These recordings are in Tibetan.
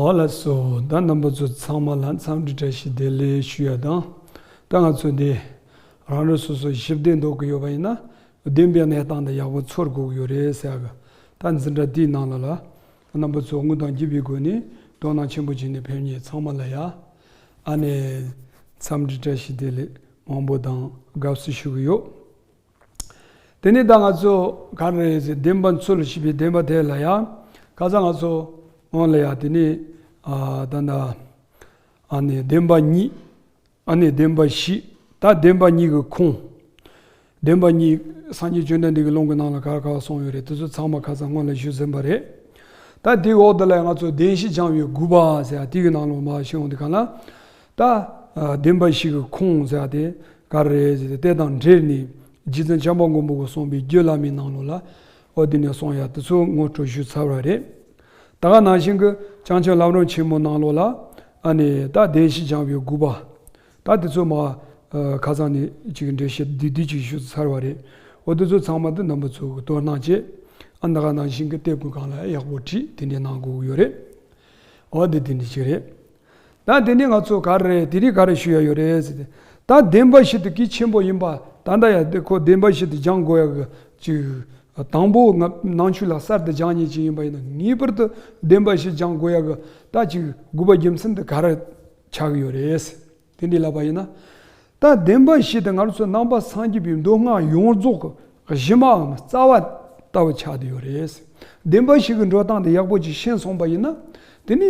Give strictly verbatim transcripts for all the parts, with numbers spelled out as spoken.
འོ་ལགས་སོ། ད་རྣམ་པ་ཚོ་ཚང་མ་ལ་འཚམས་འདྲི་བཀྲ་ཤིས་བདེ་ལེགས་ཞུ་ཡ་དང་། ད་ང་ཚོ་འདི་རང་རང་སོ་སོ་ཞི་བདེ་འདོད་ཀྱི་ཡོད་པ་ཡིན་ན། བདེན་པའི་གནས་སྟངས་དེ་ཡག་པོ་ཚོར་དགོས་ཀྱི་ཡོད་རེད་ཟེར་ཡ་གི། ད་འཛིན་གྲྭ་དེའི་ནང་ལ་ལ་རྣམ་པ་ཚོ་དངོས་དང་བརྒྱུད་པའི་སྒོ་ནས་དོ་སྣང་ཆེན་པོ་བྱས་ནས་ཕེབས་མཁན་ཚང་མ་ལ་ཡ། ཨ་ནི་འཚམས་འདྲི་བཀྲ་ཤིས་བདེ་ལེགས་མང་པོ་དང་དགའ་བསུ་ཞུ་གི་ཡོད། དེ་ནས་ད་ང་ཚོ་ག་རེ་ཟེར། བདེན་པ་འཚོལ་ཞེས་པའི་བདེན་པ་དེ་ལ་ཡང་ཁ་སང་ང་ཚོ་སྔོན་ལ་ཡང་དེ་ནས་ཨ་ད་ད་ཨ་ནི་བདེན་པ་གཉིས། ཨ་ནི་བདེན་པ་བཞི། ད་བདེན་པ་གཉིས་ཀྱི་ཁུངས། བདེན་པ་གཉིས་སངས་རྒྱས་བཅོམ་ལྡན་འདས་ཀྱི་ལུང་གི་ནང་ལ་ག་རེ་ག་རེ་གསུངས་ཡོད་རེད། དེ་ཚོ་ཚང་མ་ཁ་སང་སྔོན་ལ་ཞུས་ཟིན་པ་རེད། ད་དེའི་འོག་དེ་ལ་ང་ཚོ་བདེན་བཞི་སྦྱང་བའི་དགོས་པ་ཟེར་ཡ་དེ་གི་ནང་ལ་མར་ཤེས་ཡོང་དུས་གང་ལ། ད་ཨ་བདེན་པ་བཞི་གི་ཁུངས་ཟེར་ཡ་དེ་ག་རེ་རེད་ཟེར་ཏེ། དེ་དང་འབྲེལ་ནས་རྗེ་བཙུན་བྱམས་པ་མགོན་པོ་གིས་གསུངས་པའི་རྒྱུད་བླ་མའི་ནང་ལོགས་ལ་འོ་དེ་ནས་གསུངས་ཡ་དེ་ཚོ་ངོ་སྤྲོད་ཞུས་ཚར་བ་རེད། ད་ག་ནང་བཞིན་གྱི་བྱང་ཆུབ་ལམ་རིམ་ཆེན་མོའི་ནང་ལོགས་ལ་ཨ་ནི་ད་བདེན་བཞི་སྦྱང་བའི་དགོས་པ། ད་དེ་ཚོ་མར་ཨ་ཁ་སང་ནས་ཅིག་འགྲེལ་བཤད་བསྡུས་བསྡུས་ཅིག་ཞུས་ཚར་བ་རེད། འོ་དེ་ཚོ་ཚང་མ་དེ་རྣམ་པ་ཚོ་གིས་དོ་སྣང་བྱས། ཨ་ད་ག་ནང་བཞིན་གྱི་དེབ་ཀྱི་སྒང་ལ་ཡག་པོ་བྲིས་དེ་འདྲས་གནང་དགོས་ཀྱི་ཡོད་རེད། འོ་དེ་དེ་འདྲས་ཅིག་རེད། ད་དེ་ནས་ང་ཚོ་ག་རེ་དེ་རིང་ག་རེ་ཞུ་ཡ་ཡོད་རེད་ཟེར་ཏེ། ད་བདེན་པ་བཞི་དེ་གལ་ཆེན་པོ་ཡིན་པ། ད་ལྟ་ཡ་དེ་ཁོ་བདེན་པ་བཞི་དེ་སྦྱང་དགོས་ཡ་གི་ཅིག་དང་པོ་ང་ནང་ཆོས་ལ་གསར་དུ་སྦྱང་མཁན་ཅིག་ཡིན་པ་ཡིན་ན་ངེས་པར་དུ་བདེན་པ་བཞི་སྦྱང་དགོས་ཡ་གི་ད་ཅིག་དགོས་པ་རྒྱུ་མཚན་དེ་ག་རེ་ཆགས་ཀྱི་ཡོད་རེད། དེ་འདྲས་ལབ་པ་ཡིན་ན། ད་བདེན་པ་བཞི་དེ་ང་ཚོ་ནང་པ་སངས་རྒྱས་པའི་མདོ་སྔགས་ཡོངས་རྫོགས་ཀྱི་གཞི་མའམ་རྩ་བ་ལྟ་བུ་ཆགས་བསྡད་ཡོད་རེད། བདེན་པ་བཞི་གི་འགྲོ་སྟངས་དེ་ཡག་པོ་ཅིག་ཤེས་སོང་པ་ཡིན་ན། དེ་ནི་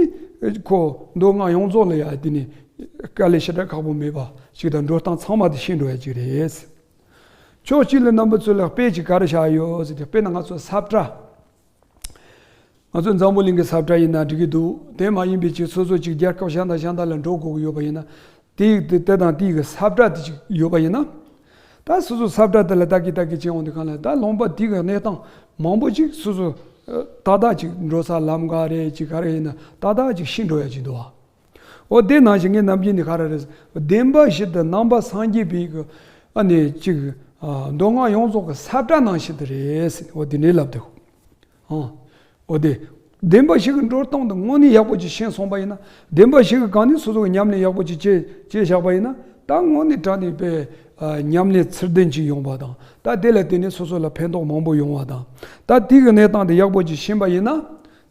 ཁོ་མདོ་སྔགས་ཡོངས་རྫོགས་ལ་ཡ་དེ་ནི་དཀའ་ལས་ཞེ་དྲག་ཁག་པོ་མེད་པ་ཞིག་དང་། འགྲོ་སྟངས་ཚང་མ་དེ་ཤེས་འགྲོ་ཡ་ཅིག་རེད། ཕྱོགས་གཅིག་ལ་རྣམ་པ་ཚོ་ལ་དཔེ་ཅིག་ག་རེ་བཞག་ཡོད་ཟེར་ཏེ། དཔེར་ན་ང་ཚོ་ས་བཀྲ། ང་ཚོ་འཛམ་བུ་གླིང་གི་ས་བཀྲ་ཡིན་ན་འགྲིག་གི་འདུག་དེ་མ་ཡིན་པའི་ཅིག་སོ་སོ་ཅིག་རྒྱལ་ཁབ་གཞན་དང་གཞན་དག་ལ་འགྲོ་དགོས་ཀྱི་ཡོད་པ་ཡིན་ན། དེ་དེ་དེ་དང་དེའི་གི་ས་བཀྲ་དེ་ཅིག་ཡོད་པ་ཡིན་ན། ད་སོ་སོ་ས་བཀྲ་དེ་ལ་ལྟ་གི་ལྟ་གི་བྱས་ཡོང་དུས་གང་ལ་ད་ལུང་པ་དེ་གི་གནས་སྟངས་མང་པོ་ཅིག་སོ་སོ་ཨ་ཏག་ཏག་ཅིག་འགྲོ་ས་ལམ་ཁ་རེད། ཅིག་ག་རེ་ཡིན་ན་ཏག་ཏག་ཅིག་ཤེས་འགྲོ་ཡ་ཅིག་འདུག་བ། འོ་དེ་ནང་བཞིན་ངས་ནམ་རྒྱུན་ནས་ག་རེ་རེད། བདེན་པ་བཞི་དེ་ནང་པ་སངས་རྒྱས་པའི་གི་ཨ་ནི་ཅིག་ཨ་མདོ་སྔགས་ཡོངས་རྫོགས་ཀྱི་ས་བཀྲ་ནང་བཞིན་དུ་རེད་ཟེར། འོ་དེ་འདྲའི་ལབ་འདུག་ཨང་། འོ་དེ། བདེན་པ་བཞི་གི་འགྲོ་སྟངས་དེ་དངོས་གནས་ཡག་པོ་ཅིག་ཤེས་སོང་པ་ཡིན་ན། བདེན་པ་བཞི་གི་སྒང་ནས་སོ་སོ་གི་ཉམས་ལེན་ཡག་པོ་ཅིག་བྱས་བྱས་བཞག་པ་ཡིན་ན། ད་དངོས་གནས་དྲང་གནས་པའི་ཨ་ཉམས་ལེན་ཚུལ་ལྡན་ཅིག་ཡོང་བ་དང་། ད་དེ་ལ་བརྟེན་ནས་སོ་སོ་ལ་ཕན་ཐོགས་མང་པོ་ཡོང་བ་དང་། ད་དེ་གི་གནས་སྟངས་དེ་ཡག་པོ་ཅིག་ཤེས་པ་ཡིན་ན།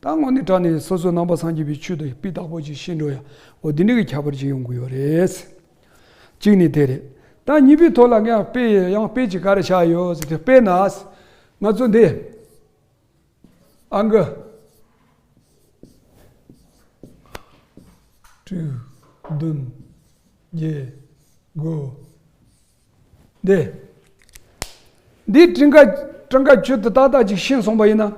ད་དངོས་གནས་དྲང་གནས་སོ་སོ་ནང་པ་སངས་རྒྱས་པའི་ཆོས་དེ་སྤུས་དག་པོ་ཅིག་ཤེས་འགྲོ་ཡ། འོ་དེ་འདྲ་གི་ཁྱད་པར་ཅིག་ཡོང་གི་ཡོད་རེད། གཅིག་ནི་དེ་རེད། ད་གཉིས་པའི་ཐོག་ལ་ངས་དཔེ་ཡང་དཔེ་ཅིག་ག་རེ་བཞག་ཡོད་ཟེར་ཏེ། དཔེར་ན་ང་ཚོ་འདི། ཨང་ཀི་དྲུག་བདུན་བརྒྱད་དགུ། འདི། འདི་གྲངས་ཀ་གྲངས་ཀ་བཅུ་དེ་ཏག་ཏག་ཅིག་ཤེས་སོང་པ་ཡིན་ན།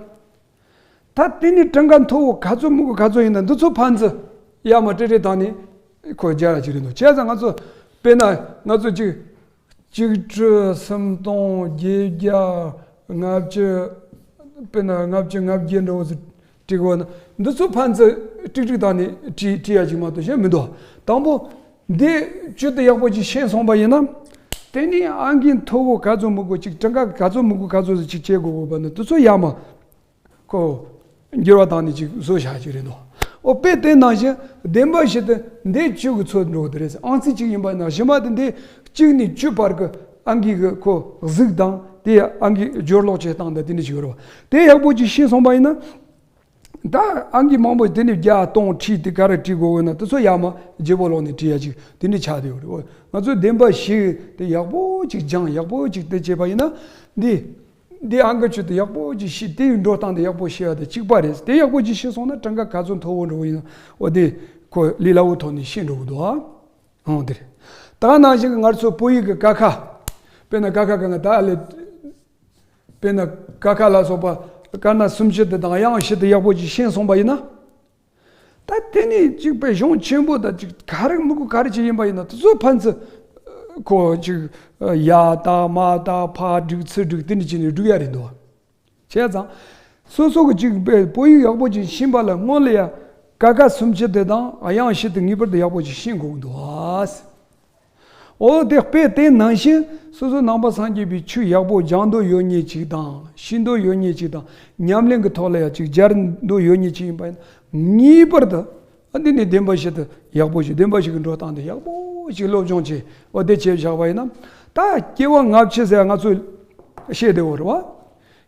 ད་དེ་ནི་གྲངས་ཀ་མཐོ་བོ་ག་ཚོད་མི་དགོས་ག་ཚོད་ཡིན་ན་འདི་ཚོ་ཕན་ཚུན་ཡར་མར་སྤྲད་སྤྲད་བཏང་ནས་ཁོ་སྦྱར་ཡ་ཅིག་རེད་འདུག་བྱས་ཙང་ང་ཚོ་དཔེར་ན་ང་ཚོ་གཅིག་གཅིག་ཁྲི་སུམ་སྟོང་བརྒྱད་བརྒྱ་ལྔ་བཅུ། དཔེར་ན་ལྔ་བཅུ་ང་བརྒྱད་འདྲ་བོ་ཟིག་བྲིས་དགོས་ན། འདི་ཚོ་ཕན་ཚུན་ཀྲིག་ཀྲིག་བཏང་ནས་བྲིས་བྲིས་ཡ་ཅིག་མ་གཏོགས་གཞན་མི་འདུག་དང་པོ་འདི་བཅུ་དེ་ཡག་པོ་ཅིག་ཤེས་སོང་པ་ཡིན་ན། དེ་ནས་ཨང་ཀི་མཐོ་བོ་ག་ཚོད་མི་དགོས་ཅིག་གྲངས་ཀ་ག་ཚོད་མི་དགོས་ག་ཚོད་ཅིག་བྱེད་དགོས་དགོས་པ་ནི་འདི་ཚོ་ཡར་མར། ཁོ། འགྱུར་བ་བཏང་ནས་ཅིག་བཟོ་བྱ་ཅིག་རེད་འདུག་འོ་དཔེ་དེ་ནང་བཞིན་བདེན་པ་བཞི་དེ་འདི་བཅུ་གི་ཚོད་འགྲོ་གི་དེ་རེད། ཨང་རྩིས་གཅིག་ཡིན་པ་ན་གཞི་མ་དེ་འདི་གཅིག་ནས་བཅུ་བར་གི་ཨང་ཀི་གི་ཁོ་གཟུགས་དང་དེ་ཨང་ཀི་སྦྱོར་ཀློག་བྱེད་སྟངས་དང་དེ་འདྲ་ཅིག་ཡོད་རེད་བ། དེ་ཡག་པོ་ཅིག་ཤེས་སོང་པ་ཡིན་ན། ད་ཨང་ཀི་མང་པོ་དེ་ནས་བརྒྱ་སྟོང་ཁྲི་དེ་ག་རེ་བྲིས་དགོས་འོས་ན་དེ་ཚོ་ཡར་མར་བརྗེ་པོ་ཀློག་ནས་བྲིས་ཡ་ཅིག་དེ་འདྲ་ཆགས་བསྡད་ཡོད་རེད། འོ་ང་ཚོས་བདེན་པ་བཞི་དེ་ཡག་པོ་ཅིག་སྦྱངས་ཡག་པོ་ཅིག་དེ་བྱས་པ་ཡིན་ན་འདི། འདི་ཨང་ཀི་ཆོས་དེ་ཡག་པོ་ཅིག་ཤེས། དེའི་འགྲོ་སྟངས་དེ་ཡག་པོ་ཤེས་ཡ་དེ་གཅིག་པ་རེད། དེ་ཡག་པོ་ཅིག་ཤེས་སོང་ན་གྲངས་ཀ་ག་ཚོད་མཐོ་བོ་འགྲོ་གི་ཡིན་ན་འོ་དེ་ཁོ་ལས་སླ་བོའི་ཐོག་ནས་ཤེས་འགྲོ་གི་འདུག་ཨ། ཨང་དེ་རེད། ད་ནང་བཞིན་གྱི་ང་ཚོ་བོད་ཡིག་གི་ཀ་ཁ། དཔེར་ན་ཀ་ཁ་ག་ང་ད་ལས། དཔེར་ན་ཀ་ཁ་ལ་སོགས་པ་དཀར་ན་གསུམ་བཞི་དེ་དང་དབྱངས་བཞི་དེ་ཡག་པོ་ཅིག་ཤེས་སོང་པ་ཡིན་ན། ད་དེ་ནས་གཅིག་པའི་གཞུང་ཆེན་པོ་དང་གཅིག་ག་རེ་མི་དགོས་ག་རེ་ཅིག་ཡིན་པ་ཡིན་ན་དེ་ཚོ་ཕན་ཚུན། ཁོ་གཅིག་ཡ་དང་མ་དང་ཕ་དྲུག་ཚུར་དྲུག་དེ་འདྲ་བྱས་ནས་སྒྲུག་ཡ་རེད་འདུག་བྱས་ཙང་། སོ་སོ་གི་གཅིག་པའི་བོད་ཡིག་ཡག་པོ་ཅིག་ཤེས་པ་ལ་སྔོན་ལ་ཡ་ཀ་ཁ་སུམ་ཅུ་དེ་དང་དབྱངས་བཞི་དེ་ངེས་པར་དུ་ཡག་པོ་ཅིག་ཤེས་དགོས་ཀྱི་འདུག་ཨ། འོ་དེ་དཔེ་དེ་ནང་བཞིན་སོ་སོ་ནང་པ་སངས་རྒྱས་པའི་ཆོས་ཡག་པོ་སྦྱང་འདོད་ཡོད་མཁན་ཅིག་དང་ཤེས་འདོད་ཡོད་མཁན་ཅིག་དང་ཉམས་ལེན་གྱི་ཐོག་ལ་ཡང་ཅིག་སྦྱར་འདོད་ཡོད་མཁན་ཅིག་ཡིན་པ་ཡིན་ན་ངེས་པར་དུ་ ཨ། འདི་ནི་བདེན་པ་བཞི་དེ་ཡག་པོ་ཞིག་བདེན་པ་བཞི་གི་འགྲོ་སྟངས་དེ་ཡག་པོ་ཞིག་སློབ་སྦྱོང་བྱེད། འོ་དེ་བྱས་བཞག་པ་ཡིན་ན། ད་སྐྱེ་བ་སྔ་ཕྱི་ཟེར་ང་ཚོས་བཤད་བསྡད་ཡོད་རེད་བ།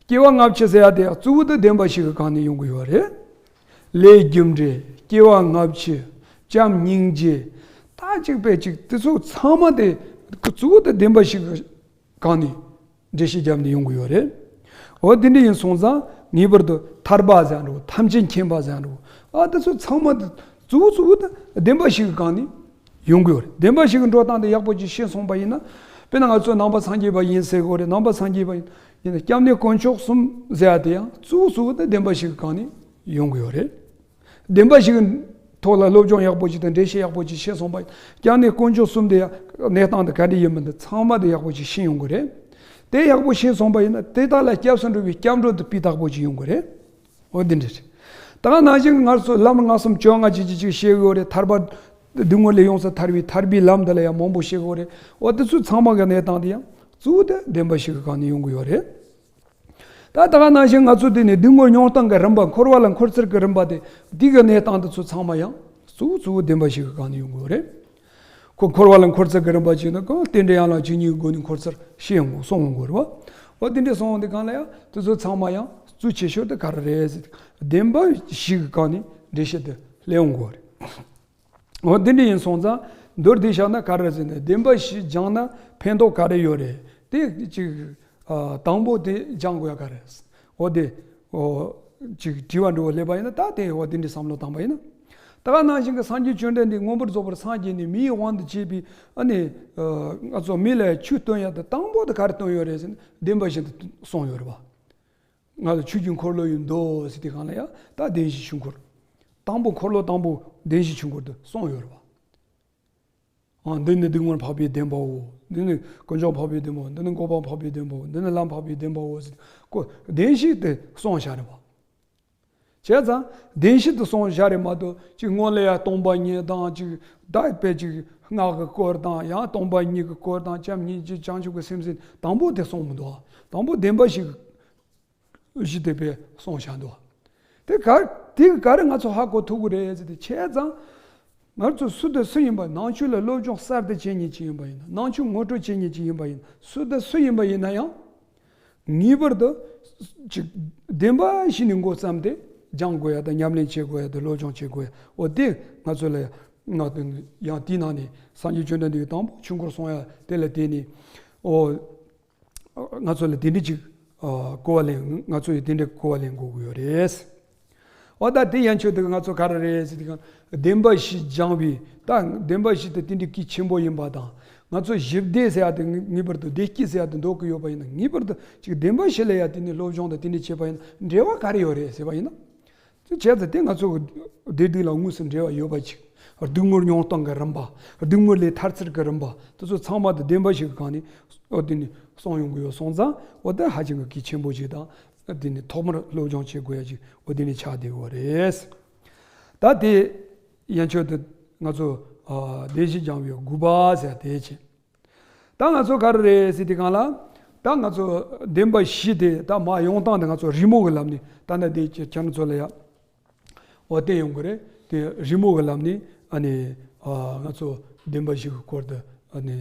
སྐྱེ་བ་སྔ་ཕྱི་ཟེར་ཡ་དེ་གཙོ་བོ་དེ་བདེན་པ་བཞི་གི་སྒང་ནས་ཡོང་གི་ཡོད་རེད། ལས་རྒྱུ་འབྲས། སྐྱེ་བ་སྔ་ཕྱི། བྱམས་སྙིང་རྗེ། ད་གཅིག་པའི་གཅིག་དེ་ཚོ་ཚང་མ་དེ་གཙོ་བོ་དེ་བདེན་པ་བཞི་གི་སྒང་ནས་འགྲེལ་བཤད་བརྒྱབ་ནས་ཡོང་གི་ཡོད་རེད། འོ་དེ་འདྲ་ཡིན་སོང་ཙང་ངེས་པར་དུ་ཐར་པ་ཟེར་འགྲོ། ཐམས་ཅད་མཁྱེན་པ་ཟེར་འགྲོ། ཨ། དེ་ཚོ་ཚང་མ་དེ་གཙོ་བོ་གཙོ་བོ་དེ་བདེན་པ་བཞི་གི་སྒང་ནས་ཡོང་གི་ཡོད་རེད། བདེན་པ་བཞི་གི་འགྲོ་སྟངས་དེ་ཡག་པོ་ཅིག་ཤེས་སོང་པ་ཡིན་ན། དཔེར་ན་ང་ཚོ་ནང་པ་སངས་རྒྱས་པ་ཡིན་ཟེར་གི་ཡོད་རེད། ནང་པ་སངས་རྒྱས་པ་ཡིན་ན་སྐྱབས་གནས་དཀོན་མཆོག་གསུམ་ཟེར་ཡ་དེ་ཡང་གཙོ་བོ་གཙོ་བོ་དེ་བདེན་པ་བཞི་གི་སྒང་ནས་ཡོང་གི་ཡོད་རེད། བདེན་པ་བཞི་གི་ཐོག་ལ་སློབ་སྦྱོང་ཡག་པོ་ཅིག་དང་འགྲེལ་བཤད་ཡག་པོ་ཅིག་ཤེས་སོང་པ་ཡིན། སྐྱབས་གནས་དཀོན་མཆོག་གསུམ་དེ་ཡང་གནས་སྟངས་དེ་ག་འདྲ་ཡིན་མིན་དེ་ཚང་མ་དེ་ཡག་པོ་ཅིག་ཤེས་ཡོང་གི་རེད། དེ་ཡག་པོ་ཤེས་སོང་པ་ཡིན་ན་དེ་དག་ལ་སྐྱབས་སུ་འགྲོ་བའི་སྐྱབས་འགྲོ་དེ་སྤུས་དག་པོ་ཅིག་ཡོང་གི་རེད། འོ་འདི་འདྲ་རེད། ད་ག་ནང་བཞིན་ང་ཚོ་ལམ་ལྔ་གསུམ་བཅོ་ལྔ་ཅིག་ཅིག་ཅིག་བཤད་གི་ཡོད་རེད། ཐར་པ་སྡུག་བསྔལ་ལས་ཡོངས་སུ་ཐར་བའི་ཐར་པའི་ལམ་དེ་ལ་ཡང་མང་པོ་བཤད་གི་ཡོད་རེད། འོ་དེ་ཚོ་ཚང་མ་གི་གནས་སྟངས་དེ་ཡང་གཙོ་བོ་དེ་བདེན་པ་བཞི་གི་སྒང་ནས་ཡོང་གི་ཡོད་རེད། ད་ད་ག་ནང་བཞིན་ང་ཚོ་དེ་ནས་སྡུག་བསྔལ་མྱོང་སྟངས་ཀྱི་རིམ་པ། འཁོར་བ་ལ་འཁོར་ཚུལ་གྱི་རིམ་པ་དེ། འདི་གི་གནས་སྟངས་དེ་ཚོ་ཚང་མ་ཡང་གཙོ་བོ་གཙོ་བོ་བདེན་པ་བཞི་གི་སྒང་ནས་ཡོང་གི་ཡོད་རེད། ཁོ་འཁོར་བ་ལ་འཁོར་ཚུལ་གྱི་རིམ་པ་བྱས་ན་གང་རྟེན་འབྲེལ་ཡན་ལག་བཅུ་གཉིས་སྒོ་ནས་འཁོར་ཚུལ་ཤེས་ཡོང་གི་གསུངས་ཡོང་གི་རེད་བ། འོ་དེ་འདྲ་གསུངས་ཡོང་དུས་སྒང་ལ་ཡང་དེ་ཚོ་ཚང་མ་ཡང་གཙོ་ཆེ་ཤོས་དེ་ག་རེ་རེད་ཟེར་དུས། བདེན་པ་བཞི་གི་སྒང་ནས་འགྲེལ་བཤད་དེ་སླེབས་ཡོང་གི་རེད། འོ་དེ་འདྲ་ཡིན་སོང་ཙང་མདོར་བསྡུས་བཞག་ན་ག་རེ་ཟེར་ན། བདེན་པ་བཞི་སྦྱངས་ན་ཕན་ཐོགས་ག་རེ་ཡོད་རེད། དེ་གཅིག་ཨ། དང་པོ་དེ་སྦྱང་དགོས་ཡ་ག་རེ། འོ་དེ། འོ། གཅིག་དྲི་བ་འདྲ་བོ་སླེབས་པ་ཡིན་ན། ད་དེ་འོ་དེ་འདྲ་བསམ་བློ་བཏང་པ་ཡིན་ན། ད་ག་ནང་བཞིན་གྱི་སངས་རྒྱས་བཅོམ་ལྡན་འདས་མངོན་པར་རྫོགས་པར་སངས་རྒྱས་ནས་མིའི་དབང་དུ་བྱས་པའི། ཨ་ནི། ཨ། ང་ཚོ་མི་ལ་ཆོས་སྟོན་ཡ་དེ་དང་པོ་དེ་ག་རེ་སྟོན་ཡོད་རེད་ཟེར་ན། བདེན་པ་བཞི་དེ་གསུངས་ཡོད་རེད་བ། ང་ལ་ཆོས་ཀྱི་འཁོར་ལོ་ཡི་མདོ་ཟེར་དུས་སྒང་ལ་ཡང་ད་བདེན་བཞིའི་ཆོས་འཁོར། དང་པོ་འཁོར་ལོ་དང་པོ་བདེན་བཞིའི་ཆོས་འཁོར་དུ་གསུངས་ཡོད་རེད་བ། ཨ། འདི་ནི་སྡུག་བསྔལ་འཕགས་པའི་བདེན་པའོ། འདི་ནི་དཀོན་མཆོག་འཕགས་པའི་བདེན་པའོ། འདི་ནི་འགོག་པ་འཕགས་པའི་བདེན་པའོ། འདི་ནི་ལམ་འཕགས་པའི་བདེན་པའོ་ཟེར། ཁོ་བདེན་བཞི་དེ་གསུངས་བཞག་རེད་བ། བྱས་ཙང་བདེན་བཞི་དེ་གསུངས་བཞག་རེད་མ་གཏོགས། གཅིག་སྔོན་ལ་ཡང་སྟོང་པ་ཉིད་དང་། གཅིག་ད་དཔེ་གཅིག་སྔགས་ཀྱི་སྐོར་དང་། ཡང་སྟོང་པ་ཉིད་ཀྱི་སྐོར་དང་། བྱམས་སྙིང་རྗེ་བྱང་ཆུབ་ཀྱི་སེམས་ཟེར་དང་པོ་དེ་གསུངས་མི་འདུག་དང་པོ་བདེན་པ་བཞི་གི་བཞི་དེ་དཔེ་གསུངས་བཞག་འདུག་དེ་ག་དེ་ག་རེ་ང་ཚོ་ཧ་གོ་ཐུབ་ཀྱི་རེད་ཟེར་དུས། བྱས་ཙང་ང་ཚོ་སུ་དང་སུ་ཡིན་པ། ནང་ཆོས་ལ་སློབ་སྦྱོང་གསར་དུ་བྱེད་མཁན་ཅིག་ཡིན་པ་ཡིན་ན། ནང་ཆོས་ངོ་སྤྲོད་བྱེད་མཁན་ཅིག་ཡིན་པ་ཡིན་ན། སུ་དང་སུ་ཡིན་པ་ཡིན་ན་ཡང་། ངེས་པར་དུ་ཅིག་བདེན་པ་བཞི་ནས་འགོ་བརྩམས་ཏེ་སྦྱང་དགོས་ཡ་དང་། ཉམས་ལེན་བྱེད་དགོས་ཡ་དང་། སློབ་སྦྱོང་བྱེད་དགོས་ཡ། འོ་དེ་ང་ཚོ་ལ་ཡང་དེའི་ནང་ནས་སངས་རྒྱས་བཅོམ་ལྡན་འདས་ཀྱིས་དང་པོ་ཆོས་འཁོར་གསུང་ཡ་དེ་ལ་བརྟེན་ནས། འོ། ང་ཚོ་ལ་དེ་འདྲ་ཅིག་ཨ། གོ་བ་ལེན། ང་ཚོ་ཡིས་དེ་འདྲ་གོ་བ་ལེན་དགོས་ཀྱི་ཡོད་རེད། འོ་ད་དེ་ཡན་ཆོད་དེ་ང་ཚོ་ག་རེ་རེད་ཟེར་དུས་སྒང་། བདེན་པ་བཞི་སྦྱང་བའི། ད་བདེན་པ་བཞི་དེ་དེ་འདྲ་གལ་ཆེན་པོ་ཡིན་པ་དང་། ང་ཚོ་ཞི་བདེ་ཟེར་ཡ་དེ་ངེས་པར་དུ། བདེ་སྐྱིད་ཟེར་ཡ་དེ་འདོད་ཀྱི་ཡོད་པ་ཡིན་ན། ངེས་པར་དུ་ཅིག་བདེན་པ་བཞི་ལ་ཡ་དེ་ནས་སློབ་སྦྱོང་དང་དེ་འདྲ་བྱེད་པ་ཡིན་ན་འབྲེལ་བ་ག་རེ་ཡོད་རེད་ཟེར་བ་ཡིན་ན། དེ་བྱས་ཙང་དེ་ང་ཚོ་གི་བདེ་སྡུག་ལ་དངོས་སུ་འབྲེལ་བ་ཡོད་པ་ཅིག་སྡུག་བསྔལ་མྱོང་སྟངས་ཀྱི་རིམ་པ། སྡུག་བསྔལ་ལས་ཐར་ཚུལ་གྱི་རིམ་པ། དེ་ཚོ་ཚང་མ་དེ་བདེན་པ་བཞི་གི་སྒང་ནས། འོ་དེ་ནས་གསུངས་ཡོང་གི་ཡོད་སོང་ཙང་། འོ་དེ་ཧ་ཅང་གི་གལ་ཆེན་པོ་ཅིག་དང་། དེ་ནས་ཐོག་མར་སློབ་སྦྱོང་བྱེད་དགོས་ཡ་ཅིག་འོ་དེ་ནས་ཆགས་བསྡད་ཡོད་རེད། ད་དེ་ཡན་ཆོད་དུ་ང་ཚོ། ཨ། བདེན་བཞི་སྦྱང་བའི་དགོས་པ་ཟེར་དེ་བྱས། ད་ང་ཚོ་ག་རེ་རེད་ཟེར་དུས་སྒང་ལ། ད་ང་ཚོ་བདེན་པ་བཞི་དེ་ད་མར་ཡོང་སྟངས་དེ་ང་ཚོ་རི་མོ་གི་ལམ་ནས། ད་ནི་དེ་ཁྱེད་རང་ཚོ་ལ་ཡ། འོ་དེ་ཡོང་གི་རེད། དེ་རི་མོ་གི་ལམ་ནས། ཨ་ནི། ཨ། ང་ཚོ་བདེན་པ་བཞི་གི་སྐོར་དེ། ཨ་ནི།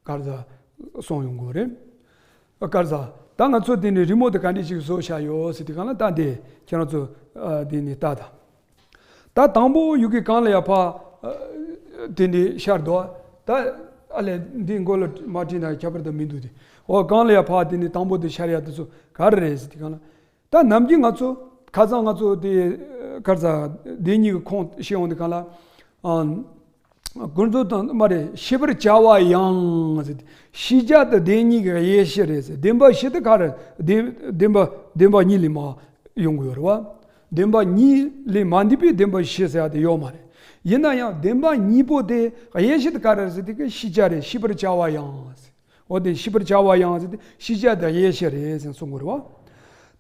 ག་རེ་ཟ། གསུངས་ཡོང་གི་རེད། ག་རེ་ཟ། ད་ང་ཚོ་དེ་ནས་རི་མོ་དེ་ག་འདྲ་ཞིག་བཟོས་བཞག་ཡོད་ཟེར་དུས་སྒང་ལ། ད་དེ་ཁྱེད་རང་ཚོ། ཨ། དེ་ནས་ལྟ་དང་། ད་དང་པོ་ཡུ་གེ་སྒང་ལ་ཡ་ཕར། ཨ། དེ་འདྲ་ཤར་འདུག་ད། ཨ་ལས་འདི་མགོ་ལ་མ་བྲིས་ན་ཁྱད་པར་དུ་མི་འདུག་སྟེ། འོ་སྒང་ལ་ཡ་ཕར་དེ་ནས་དང་པོ་དེ་ཤར་ཡ་དེ་ཚོ་ག་རེ་རེད་ཟེར་དུས་སྒང་ལ། ད་ནམ་རྒྱུན་ང་ཚོ་ཁ་སང་ང་ཚོ་དེ་ག་རེ་ཟ། བདེན་གཉིས་ཀྱི་ཁུངས་བཤད་ཡོང་དུས་སྒང་ལ། ཨ། ཀུན་རྫོབ་དང་མ་རེད། ཤེས་པར་བྱ་བ་ཡང་ཟེར་ཏེ། ཤེས་བྱ་དང་བདེན་གཉིས་ཀྱི་དབྱེ་གཞི་རེད་ཟེར། བདེན་པ་བཞི་དེ་ག་རེ། བདེན། བདེན་པ། བདེན་པ་གཉིས་ལས་མར་ཡོང་གི་ཡོད་རེད་བ། བདེན་པ་གཉིས་ལས་མ་འདས་པའི་བདེན་པ་བཞི་ཟེར་ཡ་དེ་ཡོད་མ་རེད། ཡིན་ན་ཡང་བདེན་པ་གཉིས་པོ་དེ་དབྱེ་གཞི་དེ་ག་རེ་རེད་ཟེར་དུས་སྒང་ལ། ཤེས་བྱ་རེད། ཤེས་པར་བྱ་བ་ཡང་ཟེར། འོ་དེ་ཤེས་པར་བྱ་བ་ཡང་ཟེར་ཏེ། ཤེས་བྱ་དང་དབྱེ་གཞི་རེད་ཟེར་གསུང་གི་རེད་བ།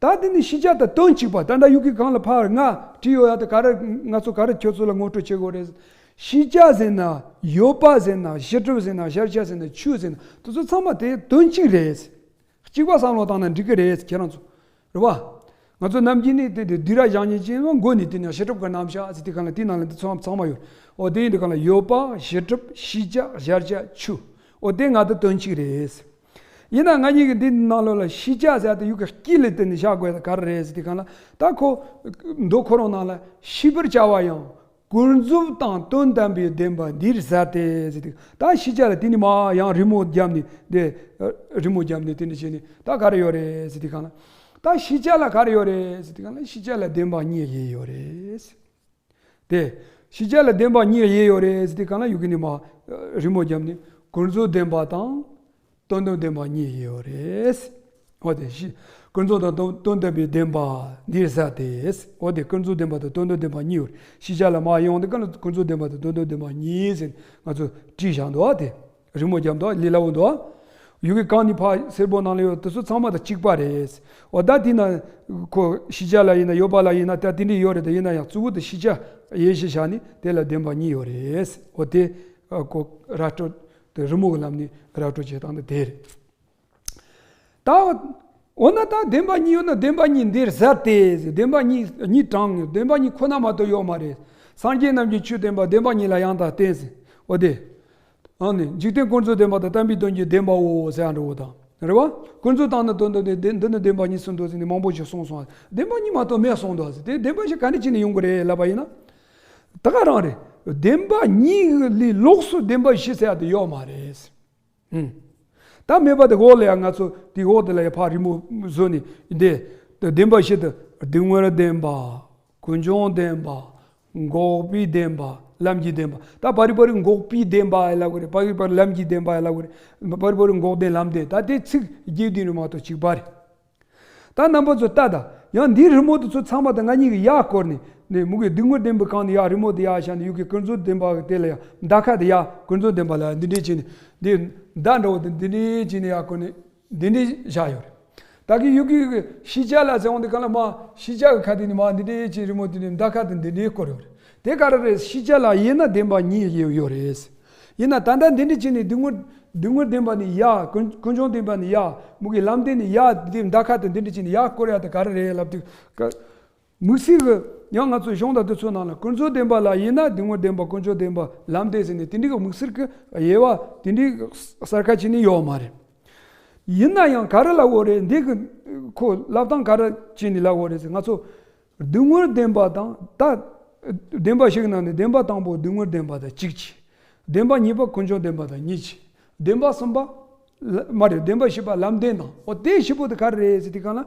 ད་དེ་ནི་ཤེས་བྱ་དང་དོན་གཅིག་པ། ད་ལྟ་ཡུ་གེ་སྒང་ལ་ཕར་ང་བྲིས་ཡོད་ཡ་དེ་ག་རེ། ང་ཚོ་ག་རེ་ཁྱོད་ཚོ་ལ་ངོ་སྤྲོད་བྱེད་དགོས་རེད། ཤེས་བྱ་ཟེར་ན་ཡོད་པ་ཟེར་ན། གཞི་གྲུབ་ཟེར་ན། གཞལ་བྱ་ཟེར་ན། ཆོས་ཟེར་ན། དེ་ཚོ་ཚང་མ་དེ་དོན་གཅིག་རེད། གཅིག་པ་བསམ་བློ་བཏང་ན་འགྲིག་གི་རེད། ཁྱེད་རང་ཚོ། རེད་བ། ང་ཚོ་ནམ་རྒྱུན་ནས་དེ་དེ་སྡུད་ར་བཞག་ཉེན་ཅན་མགོ་ནས་དེ་ནས་བྱེད་སྒྲུབ་ཀྱི་རྣམ་གཞག་ཟེར་དེ་གང་ལ་དེའི་ནང་ལ་འདི་ཚང་ཚང་མ་ཡོད། འོ་དེ་ཡིན་དུས་གང་ལ་ཡོད་པ། བྱེད་སྒྲུབ། ཤེས་བྱ། གཞལ་བྱ། ཆོས། འོ་དེ་ལྔ་དེ་དོན་གཅིག་རེད། ཡིན་ན་ང་གཉིས་ཀྱི་འདི་ནང་ལོགས་ལ་ཤེས་བྱ་ཟེར་དེ་ཡུལ་གྱི་དཀྱིལ་ལ་བསྟན་ནས་བཞག་དགོས་ད་ག་རེ་རེད་ཟེར་དུས་གང་ལ་ད་ཁོ་མདོ་ཁོ་རང་ནང་ལ་ཤེས་པར་བྱ་བ་ཡང་ཀུན་རྫོབ་དང་དོན་དམ་པའི་བདེན་པ་འདིར་ཟད་དེ་ཟེར་དུས་ད་ཤེས་བྱ་ལ་དེ་ནི་མ་ཡང་རི་མོ་བརྒྱབ་ནས་དེ་རི་མོ་བརྒྱབ་ནས་དེ་འདྲ་བྱས་ནས་ད་ག་རེ་ཡོད་རེད་ཟེར་དུས་གང་ལ་ད་ཤེས་བྱ་ལ་ག་རེ་ཡོད་རེད་ཟེར་དུས་གང་ལ་ཤེས་བྱ་ལ་བདེན་པ་གཉིས་ཡོད་རེད། དེ། ཤེས་བྱ་ལ་བདེན་པ་གཉིས་ཡོད་རེད་ཟེར་དུས་གང་ལ་ཡུལ་གྱི་ནི་མ། རི་མོ་བརྒྱབ་ནས་ཀུན་རྫོབ་བདེན་པ་དང་། དོན་དམ་བདེན་པ་གཉིས་ཡོད་རེད། འོ་དེ་ཤི། ཀུན་རྫོབ་དང་དོན་དོན་དམ་པའི་བདེན་པ་འདིར་ཟད་དེ། འོ་དེ་ཀུན་རྫོབ་བདེན་པ་དང་དོན་དམ་བདེན་པ་གཉིས་ཡོད་རེད། ཤེས་བྱ་ལ་མ་ཡོང་དུས་གང་ལ་ཀུན་རྫོབ་བདེན་པ་དང་དོན་དམ་བདེན་པ་གཉིས་ཟེར་ང་ཚོ་བྲིས་བཞག་འདུག་ཨ་དེ། རི་མོ་བརྒྱབ་འདུག་ལས་སླ་བོ་འདུག་ཡུལ་གྱི་གང་ནི་ཕ་སེར་པོ་ནང་ལ་ཡོད་དེ་ཚོ་ཚང་མ་དང་གཅིག་པ་རེད། འོ་ད་དེ་ན་ཁོ་ཤེས་བྱ་ལ་ཡིན་ན་ཡོད་པ་ལ་ཡིན་ན་ད་དེ་འདྲ་ཡོད་རེད་ད་ཡིན་ན་ཡང་གཙོ་བོ་དེ་ཤེས་བྱ་ཡེ་ཤེས་བྱ་ནི་དེ་ལ་བདེན་པ་གཉིས་ཡོད་རེད། འོ་དེ་ཁོ་ར་སྤྲོད་དེ་རི་མོ་གི་ལམ་ནས་ར་སྤྲོད་བྱེད་སྟངས་དེ་དེ་རེད། ད། འོ་ན་ད་བདེན་པ་གཉིས་ཡོད་ན་བདེན་པ་གཉིས་འདིར་ཟད་དེ་ཟེར་བདེན་པ་གཉིས་གཉིས་དྲངས་ཡོད་བདེན་པ་གཉིས་ཁོ་ན་མ་གཏོགས་ཡོད་མ་རེད། སངས་རྒྱས་རྣམས་ཀྱི་ཆོས་བདེན་པ་བདེན་པ་གཉིས་ལ་ཡང་དག་བརྟེན་ཟེར། འོ་དེ། ཨ་ནི་འཇིག་རྟེན་ཀུན་རྫོབ་བདེན་པ་དང་བསྟན་པའི་དོན་གྱི་བདེན་པའོ་ཟེར་ཡ་འདྲ་བོ་དང་། རེད་བ། ཀུན་རྫོབ་དང་ནི་དོན་དམ་བདེན་འདི་ནི་བདེན་པ་གཉིས་སུ་འདོད་ཟེར་ནས་མང་པོ་ཞིག་གསུངས་སོང་བ། བདེན་པ་གཉིས་མ་གཏོགས་མེད་གསུངས་འདུག་ཟེར་དེ་བདེན་པ་ཞིག་ག་འདྲ་བྱས་ནས་ཡོང་གི་རེད་ལབ་པ་ཡིན་ན། ད་ག་རང་རེད། བདེན་པ་གཉིས་ལས་ལོགས་སུ་བདེན་པ་བཞི་ཟེར་ཡ་དེ་ཡོད་མ་རེད། ཨུམ། ད་མེད་པ་དེ་འོག་ལ་ཡང་ང་ཚོ་དེའི་འོག་དེ་ལ་ཡང་ཕར་རི་མོ་བཟོས་ནས་འདི། བདེན་པ་བཞི་དེ་སྡུག་བསྔལ་བདེན་པ། ཀུན་འབྱུང་བདེན་པ། འགོག་པའི་བདེན་པ། ལམ་གྱི་བདེན་པ། ད་པ་རི་པ་རི་འགོག་པའི་བདེན་པ་ལབ་དགོས་རེད། པ་རི་པ་རི་ལམ་གྱི་བདེན་པ་ལབ་དགོས་རེད། པ་རི་པ་རི་འགོག་བདེན་ལམ་བདེན་ད་དེ་ཚིག་རྒྱས་བསྡུས་ནས་མ་གཏོགས་གཅིག་པ་རེད། ད་རྣམ་པ་ཚོ་ལྟ་ད། ཡང་འདིའི་རི་མོ་དེ་ཚོ་ཚང་མ་དང་ང་གཉིས་ཀྱིས་ཡར་བསྐོར་ནས་ནས་མུ་གེ་སྡུག་བསྔལ་བདེན་པའི་སྒང་ནས་ཡར་རི་མོ་དེ་ཡར་བཞག་ནས་ཡུལ་གྱི་ཀུན་རྫོབ་བདེན་པ་གི་དེ་ལ་ཡང་མདའ་ཁ་དེ་ཡར་ཀུན་རྫོབ་བདེན་པ་ལ་ཡང་འདི་འདྲས་བྱས་ནས་འདི་མདའ་འདྲ་བོ་དེ་འདི་འདྲས་བྱས་ནས་ཡར་བསྐོར་ནས་འདི་འདྲས་བཞག་ཡོད་རེད། ད་གི་ཡུལ་གྱི་ཤེས་བྱ་ལ་ཟེར་འོང་དེ་ག་ལ་མ་ཤེས་བྱ་གི་ཁ་དེ་ནས་མ་འདི་འདྲས་བྱས་རི་མོ་དེ་ནས་མདའ་ཁ་དེ་འདི་འདྲས་བསྐོར་ཡོད་རེད། དེ་ག་རེ་རེད། ཤེས་བྱ་ལ་དབྱེ་ན་བདེན་པ་གཉིས་ཡོད་ཡོད་རེད། ཡིན་ན་ད་ལྟ་འདི་འདྲ་བྱས་ནས་སྡུག་བསྔལ་སྡུག་བསྔལ་བདེན་པ་ནི་ཡ། ཀུན་ཀུན་འབྱུང་བདེན་པ་ནི་ཡ། མུ་གེ་ལམ་བདེན་ནི་ཡ། འདི་མདའ་ཁ་དེ་འདི་འདྲ་བྱས་ནས་ཡ་བསྐོར་ཡ་དེ་ག་རེ་རེད་ལབ་དུས་ཀ་དམིགས་བསལ་གྱི་ཡང་ང་ཚོའི་གཞུང་དང་དེ་ཚོའི་ནང་ལ་ཀུན་རྫོབ་བདེན་པ་ལ་དབྱེ་ན་སྡུག་བསྔལ་བདེན་པ་ཀུན་འབྱུང་བདེན་པ་ལམ་བདེན་ཟེར་ནས་དེ་འདྲའི་གི་དམིགས་བསལ་གྱི་དབྱེ་བ་དེ་འདྲའི་གསལ་ཁ་བྱས་ནས་ཡོད་མ་རེད། ཡིན་ན་ཡང་ག་རེ་ལབ་དགོས་རེད། འདི་གི་ཁོ་ལབ་སྟངས་ག་རེ་བྱས་ནས་ལབ་དགོས་རེད་ཟེར་ང་ཚོ། སྡུག་བསྔལ་བདེན་པ་དང་ད། བདེན་པ་བཞི་གི་ནང་ནས་བདེན་པ་དང་པོ་སྡུག་བསྔལ་བདེན་པ་དང་གཅིག་བྱས། བདེན་པ་གཉིས་པ་ཀུན་འབྱུང་བདེན་པ་དང་གཉིས་བྱས། བདེན་པ་གསུམ་པ། ལ་མ་རེད། བདེན་པ་བཞི་པ་ལམ་བདེན་དང་འོ་དེ་བཞི་པོ་དེ་ག་རེ་རེད་ཟེར་དུས་གང་ལ།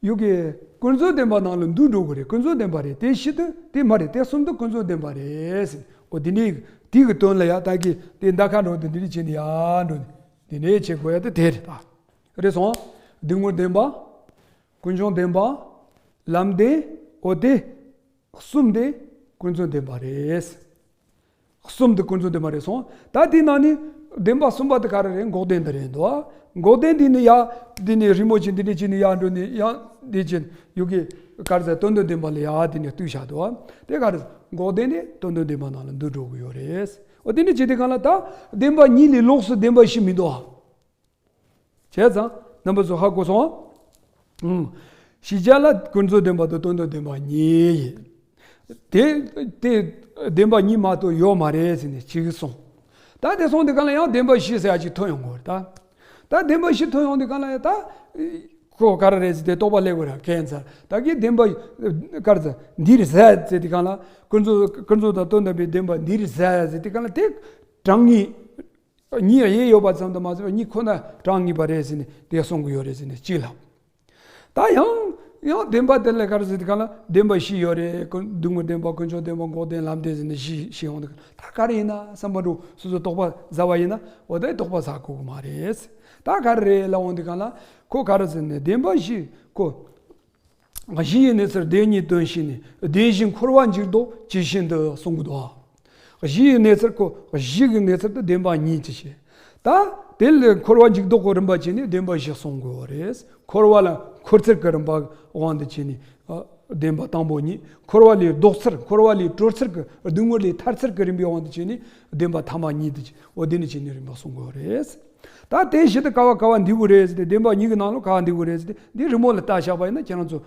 ཡུལ་གྱི་ཀུན་རྫོབ་བདེན་པ་ནང་ལ་འདུ་འགྲོ་གི་རེད། ཀུན་རྫོབ་བདེན་པ་རེད། དེ་བཞི་དེ་དེ་མ་རེད། དེ་གསུམ་དེ་ཀུན་རྫོབ་བདེན་པ་རེད་ཟེར། འོ་དེ་ནས་དེ་གི་དོན་ལ་ཡ་ད་གི་དེ་མདའ་ཁ་འགྲོ་དེ་འདི་འདྲ་བྱས་ནས་ཡ་འགྲོ་ནས་དེ་ནས་བྱེད་དགོས་ཡ་དེ་དེ་རེད་ད། རེད་སོང་། སྡུག་བསྔལ་བདེན་པ། ཀུན་འབྱུང་བདེན་པ། ལམ་བདེན། འོ་དེ། གསུམ་དེ་ཀུན་རྫོབ་བདེན་པ་རེད། གསུམ་དེ་ཀུན་རྫོབ་བདེན་པ་རེད་སོང་། ད་དེའི་ནང་ནས་བདེན་པ་གསུམ་པ་དེ་ག་རེ་རེད། འགོག་བདེན་དེ་རེད་འདུག་འགོག་བདེན་དེ་ནི་ཡ། དེ་ནི་རི་མོ་ཆེ་འདི་འདྲ་བྱས་ནས་ཡར་འགྲོ་ནས་ཡང་འདི་བྱས་ཡུལ་གྱི་ག་རེ་ཟེར་དོན་དམ་བདེན་པ་ལ་ཡ་དེ་ནས་བཏུས་བཞག་འདུག་དེ་ག་རེ་འགོག་བདེན་དེ་དོན་དམ་བདེན་པ་ནང་ལ་འདུ་འགྲོ་གི་ཡོད་རེད། འོ་དེ་འདྲ་བྱས་དེ་གང་ལ་ད་བདེན་པ་གཉིས་ལས་ལོགས་སུ་བདེན་པ་བཞི་མི་འདུག་བྱས་ཙང་རྣམ་པ་ཚོ་ཧ་གོ་སོང་ཨ། ཨུམ། ཤེས་བྱ་ལ་ཀུན་རྫོབ་བདེན་པ་དང་དོན་དམ་བདེན་པ་གཉིས་ཡིན། དེ་དེ་བདེན་པ་གཉིས་མ་གཏོགས་ཡོད་མ་རེད་ཟེར་ནས་གཅིག་གིས་གསུངས། ད་དེ་སོང་དུས་གང་ལ་ཡང་བདེན་པ་བཞི་ཟེར་ཡ་གཅིག་ཐོན་ཡོང་གི་རེད་ད། ད་བདེན་པ་བཞི་ཐོན་ཡོང་དུས་གང་ལ་ཡང་ད། ཁོ་ག་རེ་རེད་ཟེར་དེ་རྟོག་པ་སླེབས་དགོས་ར་ཁྱད་མཚར་ད་གི་བདེན་པ་ག་རེ་ཟེར་འདིར་ཟད་ཟེར་དུས་གང་ལ་ཀུན་རྫོབ་ཀུན་རྫོབ་དང་དོན་དམ་པའི་བདེན་པ་འདིར་ཟད་ཟེར་དུས་གང་ལ་དེ་དྲང་ངེས། གཉིས་དབྱེ་ཡོད་པ་ཙམ་དུ་མ་ཟད་པར་གཉིས་ཁོ་ན་དྲང་ངེས་པ་རེད་ཟེར་ནས་དེ་གསུང་གི་ཡོད་རེད་ཟེར་ནས་གཅིག་ལ། ད་ཡང་ཡང་བདེན་པ་དེ་ལ་ག་རེ་ཟེར་དུས་གང་ལ་བདེན་པ་བཞི་ཡོད་རེད། ཀུན་སྡུག་བསྔལ་བདེན་པ་ཀུན་འབྱུང་བདེན་པ་འགོག་བདེན་ལམ་བདེན་ཟེར་ནས་བཞི་བཞི་ཡོང་དུས་ད་ག་རེ་ཡིན་ན་བསམ་པ་འགྲོ་སོ་སོ་དོགས་པ་ཟ་བ་ཡིན་ན་འོ་ད་དོགས་པ་ཟ་དགོས་ཀྱི་མ་རེད། ད་ག་རེ་རེད་ལབ་འོང་དུས་གང་ལ་ཁོ་ག་རེ་ཟེར་ནས་བདེན་པ་བཞི་ཁོ། གཞི་ཡི་གནས་ཚུལ་བདེན་གཉིས་དོན་བཞི་ནི། བདེན་བཞི་འཁོར་བ་འཇུག་ལྡོག་ཇི་བཞིན་དུ་གསུང་གི་འདུག་གཞི་ཡི་གནས་ཚུལ་ཁོ་གཞི་གི་གནས་ཚུལ་དུ་བདེན་པ་གཉིས་ཀྱི་ཕྱིར། ད་དེ་ལས་འཁོར་བ་འཇུག་ལྡོག་གི་རིམ་པ་བྱས་ནས་བདེན་པ་བཞི་གསུང་དགོས་པ་རེད། འཁོར་བ་ལ་འཁོར་ཚུལ་གྱི་རིམ་པ་དབང་དུ་བྱས་ནས་བདེན་པ་དང་པོ་གཉིས། འཁོར་བ་ལས་ལྡོག་ཚུལ་འཁོར་བ་ལས་གྲོལ་ཚུལ་གྱི་སྡུག་བསྔལ་ལས་ཐར་ཚུལ་གྱི་རིམ་པའི་དབང་དུ་བྱས་ནས་བདེན་པ་ཐ་མ་གཉིས་དུ་བྱས་འོ་དེ་ནི་བྱས་ནས་རིམ་པ་གསུང་དགོས་པ་རེད། ད་དེ་བཞི་དུ་ག་བ་ག་བ་འདུས་དགོས་རེད་ཟེར་ཏེ་བདེན་པ་གཉིས་ཀྱི་ནང་ལ་ག་བ་འདུས་དགོས་རེད་ཟེར་ཏེ་འདི་རི་མོ་ལ་ལྟ་བཞག་པ་ཡིན་ན་ཁྱེད་རང་ཚོ་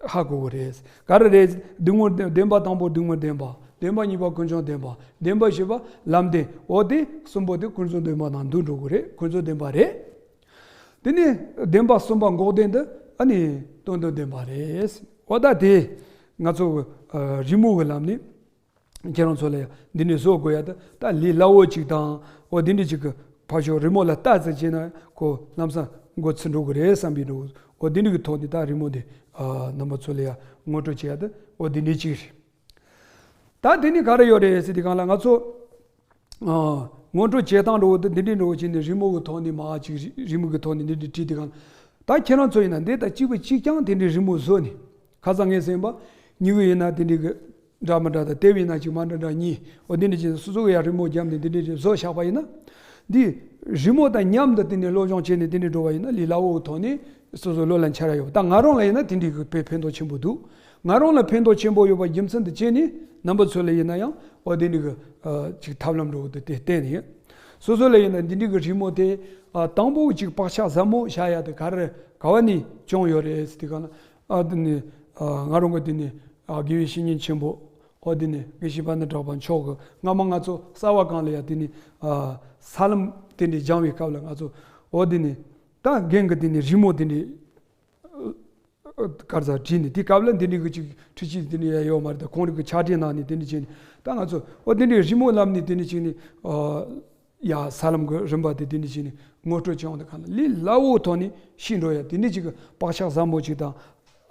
ཧ་གོ་གི་རེད། ག་རེ་རེད། སྡུག་བསྔལ་བདེན་པ་དང་པོ་སྡུག་བསྔལ་བདེན་པ། བདེན་པ་གཉིས་པ་ཀུན་འབྱུང་བདེན་པ། བདེན་པ་བཞི་པ་ལམ་བདེན། འོ་དེ་གསུམ་པོ་དེ་ཀུན་རྫོབ་བདེན་པ་ནང་འདུ་འགྲོ་གི་རེད། ཀུན་རྫོབ་བདེན་པ་རེད། དེ་ནས་བདེན་པ་གསུམ་པ་འགོག་བདེན་དེ་ཨ་ནི་དོན་དམ་བདེན་པ་རེད། འོ་ད་དེ་ང་ཚོ་ཨ་རི་མོ་གི་ལམ་ནས། ཁྱེད་རང་ཚོ་ལ་ཡང་འདི་འདྲའི་བཟོ་དགོས་ཡ་ད་ད་ལས་སླ་བོ་ཅིག་དང་། འོ་འདི་འདྲའི་ཅིག་གི་ཕར་ཕྱོགས་རི་མོ་ལ་ལྟ་ཙམ་བྱས་ན་ཁོ་ལམ་སང་མགོ་ཚོས་འགྲོ་གི་རེད་བསམ་པའི་འགྲོ། འོ་འདི་འདྲའི་གི་ཐོག་ནས་ད་རི་མོ་འདི་ཨ་རྣམ་པ་ཚོ་ལ་ཡང་ངོ་སྤྲོད་བྱེད་ཡ་ད་འོ་འདི་འདྲའི་ཅིག་རེད། ད་འདི་ནི་ག་རེ་ཡོད་རེད་ཟེར་དུས་སྒང་ལ་ང་ཚོ་ཨ་ངོ་སྤྲོད་བྱེད་སྟངས་འགྲོ་འདི་འདྲའི་འགྲོ་བྱས་ནས་རི་མོ་གི་ཐོག་ནས་མ་ཅིག་རི་མོ་གི་ཐོག་ནས་འདི་འདྲའི་བྲིས་དུས་སྒང་ལ། ད་ཁྱེད་རང་ཚོ་ཡིན་ན་འདི་དང་གཅིག་པ་གཅིག་རྐྱང་དེ་འདྲའི་རི་མོ་བཟོས་ནས། ཁ་སང་ངས་ཟིན་པ་ཉི་འོད་ཡིན་ན་དེ་འདྲའི་གི་འདྲ་མི་འདྲ་དང་། དེབ་ཡིན་ན་ཅིག་མ་འདྲ་འདྲ་གཉིས། འོ་འདི་འདྲ་ཅིག་སོ་སོ་གི་ཡང་རི་མོ་བརྒྱབ་ནས་འདི་འདྲའི་བཟོས་བཞག་པ་ཡིན་ན། འདི་རི་མོ་དང་མཉམ་དུ་དེ་ནས་སློབ་སྦྱོང་བྱས་ནས་དེ་འདྲའི་འགྲོ་བ་ཡིན་ན་ལས་སླ་བོའི་ཐོག་ནས་སོ་སོ་བློ་ལ་འཆར་ཡ་ཡོད་པ། ད་ང་རང་ལ་ཡིན་ན་དེ་འདྲའི་གི་དཔེ་ཕན་ཐོགས་ཆེན་པོ་འདུག་ང་རང་ལ་ཕན་ཐོགས་ཆེན་པོ་ཡོད་པ་རྒྱུ་མཚན་དུ་བྱས་ནས་རྣམ་པ་ཚོ་ལ་ཡིན་ན་ཡང་འོ་དེ་འདྲའི་གི་ཨ་ཅིག་ཐབས་ལམ་འགྲོ་གི་འདུག་དེ་བསྟན་ནས། སོ་སོ་ལ་ཡིན་ན་འདི་འདྲའི་གི་རི་མོ་དེ་ཨ་དང་པོ་ཅིག་བག་ཆགས་ཟབ་མོ་བཞག་ཡ་དེ་ག་རེ་ག་བ་ནས་བྱུང་ཡོད་རེད་ཟེར་དུས་སྒང་ལ། ཨ་དེ་ནི་ཨ་ང་རང་གི་དེ་ནི་ཨ་དགེ་བའི་བཤེས་གཉེན་ཆེན་པོ། ཨོ་དེ་ནི་དགེ་བཤེས་པཎྜི་ཏ་གྲགས་པ་མཆོག་གི་སྔ་མ་ང་ཚོ་གསར་བ་གང་ལ་ཡ་དེ་ནི་ཨ་ས་ལམ་དེ་འདྲའི་སྦྱང་བའི་སྐབས་ལ་ང་ཚོ་ཨོ་དེ་ནི་ད་རྒན་གི་དེ་ནི་རི་མོ་དེ་འདྲའི་གར་ཟ་བྲིས་ནས། དེ་སྐབས་ལ་འདི་འདྲའི་གི་ཅིག་འཕྲུལ་ཆས་འདི་འདྲའི་ཡ་ཡོད་མ་རེད། ད་ཁོང་རང་གི་ཕྱག་བྲིས་ནང་ནས་དེ་འདྲ་བྱས་ནས། ད་ང་ཚོ་ཨོ་དེ་འདྲའི་རི་མོ་ལམ་ནས་དེ་འདྲ་བྱས་ནས་ཨ་ཡ་ས་ལམ་གི་རིམ་པ་དེ་དེ་འདྲ་བྱས་ནས་ངོ་སྤྲོད་བྱས་ཡོང་དུས་སྒང་ལ་ལས་སླ་བོའི་ཐོག་ནས་ཤེས་འགྲོ་ཡ་དེ་འདྲ་ཅིག་གི་བག་ཆགས་ཟབ་མོ་ཅིག་དང་།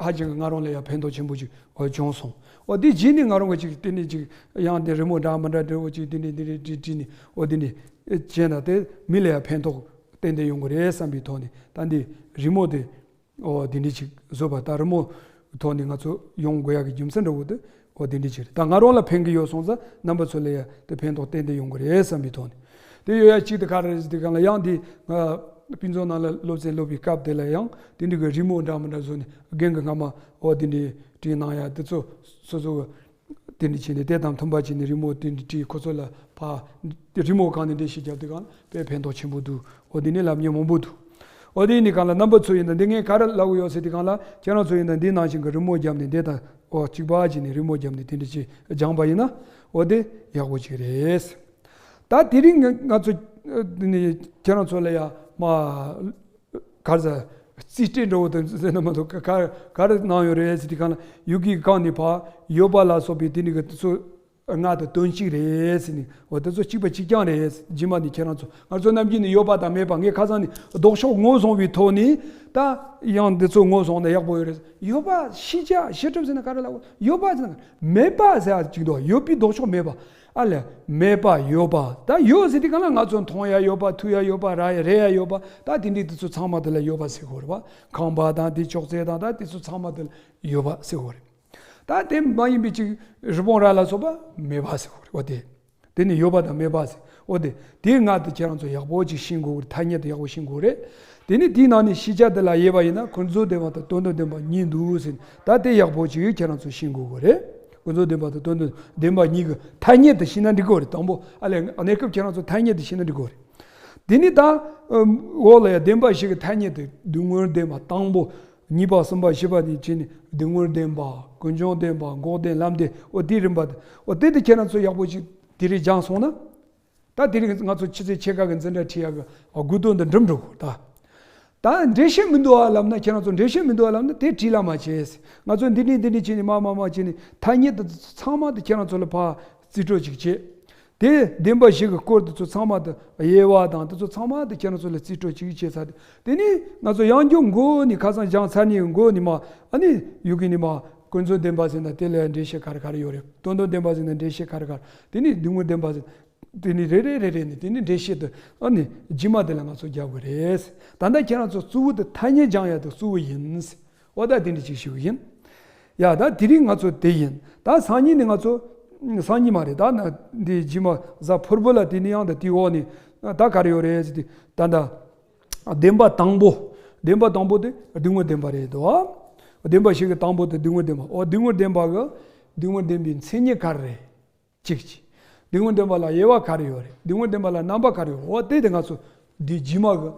ཧ་ཅང་གི་ང་རང་ལ་ཡ་ཕན་ཐོགས་ཆེན་པོ་ཅིག་ཨོ་བྱུང་སོང་། ཨོ་དེ་རྗེས་ནས་ང་རང་གི་ཅིག་དེ་ནས་ཅིག་ཡང་དེ་རི་མོ་འདྲ་མི་འདྲ་འདྲ་བོ་ཅིག་དེ་འདྲ་དེ་འདྲ་བྲིས་བྲིས་ནས། ཨོ་དེ་འདྲ་བྱས་ན་དེ་མི་ལ་ཡ་ཕན་ཐོགས་ཏན་ཏན་ཡོང་གི་རེད་བསམ་པའི་ཐོག་ནས། ད་འདི་རི་མོ་དེ་ཨོ་དེ་འདྲ་ཅིག་བཟོས་པ། ད་རི་མོ་ཐོག་ནས་ང་ཚོ་ཡོང་དགོས་ཡག་གི་རྒྱུ་མཚན་འདྲ་བོ་དེ་ཨོ་དེ་འདྲ་ཅིག་རེད། ད་ང་རང་ལ་ཕན་གི་ཡོད་སོང་ཙང་རྣམ་པ་ཚོ་ལ་ཡ་དེ་ཕན་ཐོགས་ཏན་ཏན་ཡོང་གི་རེད་བསམ་པའི་ཐོག་ནས། དེ་ཡོད་ཡ་གཅིག་དེ་ག་རེ་རེད་ཟེར་དུས་སྒང་ལ། ཡང་འདི་ང་དཔེ་མཛོད་ནང་ལ་སློབ་ཚན་སློབ་པའི་སྐབས་དེ་ལ་ཡང་དེ་འདྲ་གི་རི་མོ་འདྲ་མི་འདྲ་བཟོས་ནས། རྒན་གི་སྔ་མ་ཨོ་དེ་འདྲ་བྲིས་གནང་ཡ་དེ་ཚོ་སོ་སོ་གི་དེ་འདྲ་བྱས་ནས་དེ་དང་མཐུན་པ་བྱས་ནས་རི་མོ་དེ་འདྲ་བྲིས། ཁོ་ཚོ་ལ་ཕར་རི་མོ་སྒང་ནས་འགྲེལ་བཤད་རྒྱབ་དུས་སྒང་ལ་དཔེ་ཕན་ཐོགས་ཆེན་པོ་འདུག་ཨོ་དེ་ནས་ལབ་མཁན་མང་པོ་འདུག་ཨོ་དེ་ཡིན་དུས་སྒང་ལ་རྣམ་པ་ཚོ་ཡིན་ན་འདི་ངས་ག་རེ་ལབ་གི་ཡོད་ཟེར་དུས་སྒང་ལ། ཁྱེད་རང་ཚོ་ཡིན་ན་འདི་ནང་བཞིན་གི་རི་མོ་བརྒྱབ་ནས། འདི་དང་ཨོ་གཅིག་པ་བྱས་ནས་རི་མོ་བརྒྱབ་ནས་དེ་འདྲ་ཅིག་སྦྱངས་པ་ཡིན་ན་ཨོ་དེ་ཡག་པོ་ཅིག་རེད། ད་དེ་རིང་ང་ང་ཚོ་ཨ་དེ་ནས་ཁྱེད་རང་ཚོ་ལ་ཡ་མ་ག་རེ་ཟ་རྩིས་སྤྲོད་འདྲ་བོ་དང་ཟེར་ན་མ་གཏོགས། ག་ག་ག་རེ་གནང་ཡོད་རེད་ཟེར་དུས་སྒང་ལ། ཡི་གེ་གི་སྒང་ནས་ཕར་ཡོད་པ་ལ་སོགས་པའི་དེ་འདྲ་གི་དེ་ཚོ་ལྔ་དང་དོན་གཅིག་རེད་ཟེར་ནས། འོ་དེ་ཚོ་གཅིག་པ་གཅིག་རྐྱང་རེད། རྗེས་མ་ནས་ཁྱེད་རང་ཚོ། ང་ཚོ་ནམ་རྒྱུན་ནས་ཡོད་པ་དང་མེད་པ། ངས་ཁ་སང་ནས་ལྡོག་ཕྱོགས་ངོས་བཟུང་བའི་ཐོག་ནས་ད་ཡང་འདི་ཚོ་ངོས་བཟུང་ན་ཡག་པོ་ཡོད་རེད། ཡོད་པ་ཤེས་བྱ་ཤེས་སྒྲིབ་ཟེར་ན་ག་རེ་ལབ་དགོས། ཡོད་པ་ཟེར་ན་མེད་པ་ཟེར་ཡ་གཅིག་འདུག་ཡོད་པའི་ལྡོག་ཕྱོགས་མེད་པ། ཨ་ལས་མེད་པ་ཡོད་པ། ད་ཡོད་ཟེར་དུས་སྒང་ལ་ང་ཚོ་མཐོང་ཡ་ཡོད་པ། ཐོས་ཡ་ཡོད་པ། རེག་ཡ་རེག་ཡ་ཡོད་པ། ད་དེ་འདྲའི་དེ་ཚོ་ཚང་མ་དེ་ལ་ཡོད་པ་ཟེར་དགོས་རེད་པ། ཁང་པ་དང་དེ་ཅོག་ཙེ་དང་ད་དེ་ཚོ་ཚང་མ་དེ་ལ་ཡོད་པ་ཟེར་དགོས་རེད། ད་དེ་མ་ཡིན་པའི་ཅིག་རི་བོང་རྭ་ལ་སོགས་པ་མེད་པ་ཟེར་དགོས་རེད། འོ་དེ། དེ་ནི་ཡོད་པ་དང་མེད་པ་ཟེར། འོ་དེ། དེ་ལྔ་དེ་ཁྱེད་རང་ཚོ་ཡག་པོ་ཅིག་ཤེས་དགོས་རེད། ཐ་སྙད་དེ་ཡག་པོ་ཤེས་དགོས་རེད། དེ་ནི་དེའི་ནང་ནས་ཤེས་བྱ་དེ་ལ་དབྱེ་བ་ཡིན་ན་ཀུན་རྫོབ་བདེན་པ་དང་དོན་དམ་བདེན་པ་གཉིས་འདུག་ཟེར། ད་དེ་ཡག་པོ་ཅིག་ཁྱེད་རང་ཚོ་ཤེས་དགོས་རེད། ཀུན་རྫོབ་བདེན་པ་དང་དོན་དམ་བདེན་པ་གཉིས་ཀྱི་ཐ་སྙད་དེ་ཤེས་ན་འགྲིག་གི་རེད། དང་པོ་ཨ་ལས་གནས་སྐབས་ཁྱེད་རང་ཚོ་ཐ་སྙད་དེ་ཤེས་ན་འགྲིག་གི་རེད། དེ་ནི་ད་འོག་ལ་ཡ་བདེན་པ་བཞི་གི་ཐ་སྙད་དེ། སྡུག་བསྔལ་བདེན་པ་དང་པོ། གཉིས་པ་གསུམ་པ་བཞི་པ་ནས་བྱས་ནས་སྡུག་བསྔལ་བདེན་པ། ཀུན་འབྱུང་བདེན་པ། འགོག་བདེན། ལམ་བདེན། འོ་དེའི་རིམ་པ་དེ། འོ་དེ་དེ་ཁྱེད་རང་ཚོ་ཡག་པོ་ཅིག་དེ་རིགས་སྦྱངས་སོང་ན། ད་དེ་རིང་ང་ཚོ་ཕྱི་ཚེས་ཕྱེད་ཀ་གི་འཛིན་གྲྭ་ཁྲིད་ཡག་གི་དགོས་དོན་དེ་འགྲུབ་འགྲོ་གི་རེད་ད། ད་འགྲེལ་བཤད་མི་འདུག་ཨ་ལབ་ན། ཁྱེད་རང་ཚོ་འགྲེལ་བཤད་མི་འདུག་ཨ་ལབ་ན་དེ་བྲིས་ལ་མ་བྱེད། ང་ཚོ་འདི་ནས་འདི་ནས་བྱས་ནས་མ་མ་མ་བྱས་ནས་ཐ་སྙད་དེ་ཚང་མ་དེ་ཁྱེད་རང་ཚོ་ལ་ཕར་རྩིས་སྤྲོད་ཅིག་བྱེད། དེ་བདེན་པ་བཞི་གི་སྐོར་དེ་ཚོ་ཚང་མ་དེ། དབྱེ་བ་དང་དེ་ཚོ་ཚང་མ་དེ་ཁྱེད་རང་ཚོ་ལ་རྩིས་སྤྲོད་ཅིག་བྱས་ཚར་ཏེ། དེ་ནས་ང་ཚོ་ཡང་བསྐྱར་མགོ་ནས་ཁ་སང་སྦྱངས་ཚར་ནས་མགོ་ནས་མ། ཨ་ནི་ཡི་གེ་ནས་མ། ཀུན་རྫོབ་བདེན་པ་ཟེར་ན་དེ་ལ་འགྲེལ་བཤད་ག་རེ་ག་རེ་ཡོད་རེད། དོན་དམ་བདེན་པ་ཟེར་ན་འགྲེལ་བཤད་ག་རེ་ག་རེ། དེ་ནས་སྡུག་བསྔལ་བདེན་པ་ཟེར། དེ་ནས་རེ་རེ་རེ་རེ་ནས་དེ་ནས་འགྲེལ་བཤད་དེ་ཨ་ནི་རྗེས་མ་དེ་ལ་ང་ཚོ་རྒྱག་དགོས་རེད། ད་ལྟ་ཁྱེད་རང་ཚོ་གཙོ་བོ་དེ་ཐ་སྙད་སྦྱང་ཡ་དེ་གཙོ་བོ་ཡིན། འོ་ད་དེ་འདྲ་ཅིག་ཞུ་གི་ཡིན། ཡ་ད་དེ་རིང་ང་ཚོ་དེ་ཡིན། ད་སང་ཉིན་ནི་ང་ཚོ། སང་ཉིན་མ་རེད། ད་ན་འདི་རྗེས་མ་གཟའ་ཕུར་བུ་ལ་དེ་ནི་ཡང་ད་དེའི་འོག་ནས་ད་ག་རེ་ཡོད་རེད་ཟེར་དུས། ད་ད་བདེན་པ་དང་པོ། བདེན་པ་དང་པོ་དེ་སྡུག་བསྔལ་བདེན་པ་རེད་དོ། བདེན་པ་བཞི་གི་དང་པོ་དེ་སྡུག་བསྔལ་བདེན་པ། འོ་སྡུག་བསྔལ་བདེན་པ་གི་སྡུག་བསྔལ་བདེན་པའི་མཚན་ཉིད་ག་རེ་རེད། གཅིག་གཅིག་སྡུག་བསྔལ་བདེན་པ་ལ་དབྱེ་བ་ག་རེ་ཡོད་རེད། སྡུག་བསྔལ་བདེན་པ་ལ་རྣམ་པ་ག་རེ་ཡོད། འོ་དེ་དེ་ང་ཚོ་འདི་རྗེས་མ་གི་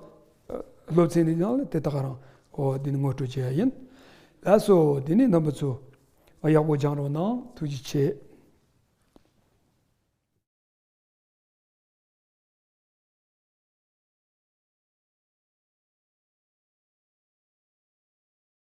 ཨ་སློབ་ཚན་འདི་ནང་ལ་དེ་དག་རང་འོ་འདི་ནི་ངོ་སྤྲོད་བྱེད་ཡ་ཡིན། ལགས་སོ། དེ་ནས་རྣམ་པ་ཚོ་ཡག་པོ་སྦྱང་རོགས་གནང་། ཐུགས་རྗེ་ཆེ།